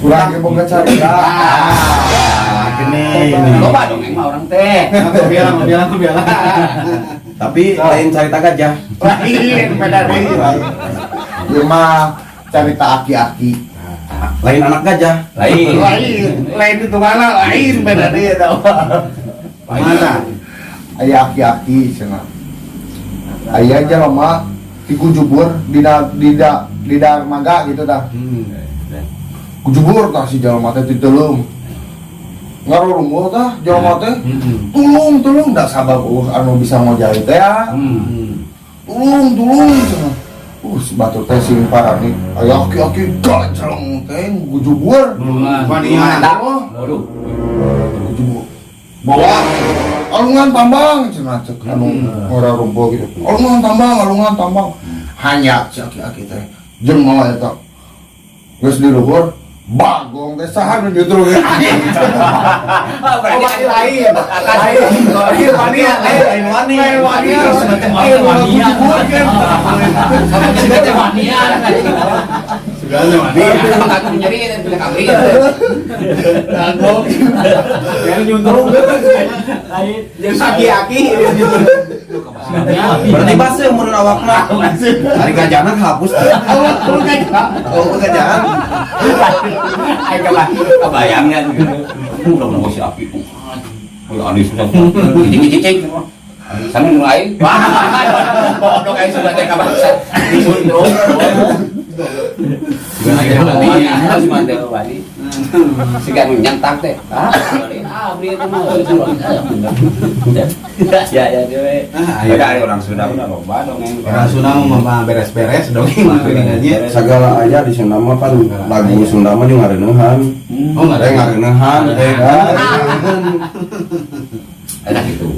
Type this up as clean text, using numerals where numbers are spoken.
Urang ge boga carita. Ah, gini. Loba dongeng mah urang teh. Bilang, bilang, bilang. Tapi lain carita gajah. Lain beda deui. Ieu mah carita aki-aki. Lain anak gajah. Lain. Lain, lain itu mana lain beda deui eta mah. Mana? Aya aki-aki cenah. Aya jelema digujubur dina dida di darmaga gitu tah. Gujubur tah si jelema teh diteleum. Ngarurumbul tah jelema teh. Tulung, tulung, da sabab anu bisa ngojay teh ya. Tulung, tulung cenah. Si batur teh sing parani. Aya aki-aki gajreng teh gujubur. Wanian. Oh, Waduh. gujubur. Bawa alungan tambang cenah cek anu ngarurumbul gitu. Alungan tambang, alungan tambang. Hanya si aki-aki teh jeung malah eta. Geus di luhur, bagong teh saha nu nyutrung. Oh, berarti lain. Lain. Lain wanian. Lain wani. Lain wanian. Lain wanian. Sama juga teh wanian. Segala wanian. Emang aku nyeri dan punya kambing. Bagong. Yang nyuntrung. Lain. Jeung aki-aki. Berarti baseuh mun awakna. Ari gajahna hapus. Oh, gajahan. Ayo kebayangnya gitu. Udah mau si api. Oh, aneh sudah. Cicing cicing. Sana mulai. Wah, goblok aing sudah teh kabangsa. Disuntrung. Harus mandi wali. Siga nu nyentak teh. Ah, ah, beli itu mah. Ya ya dewe. Beda ari orang Sunda mah loba dongeng. Orang Sunda mah beres-beres dongeng mah piringannya. Segala aja di Sunda mah kan lagu Sunda mah jeung ngareuneuhan. Oh, Eh, ngareuneuhan. ngareuneuhan. Eh, Enak itu.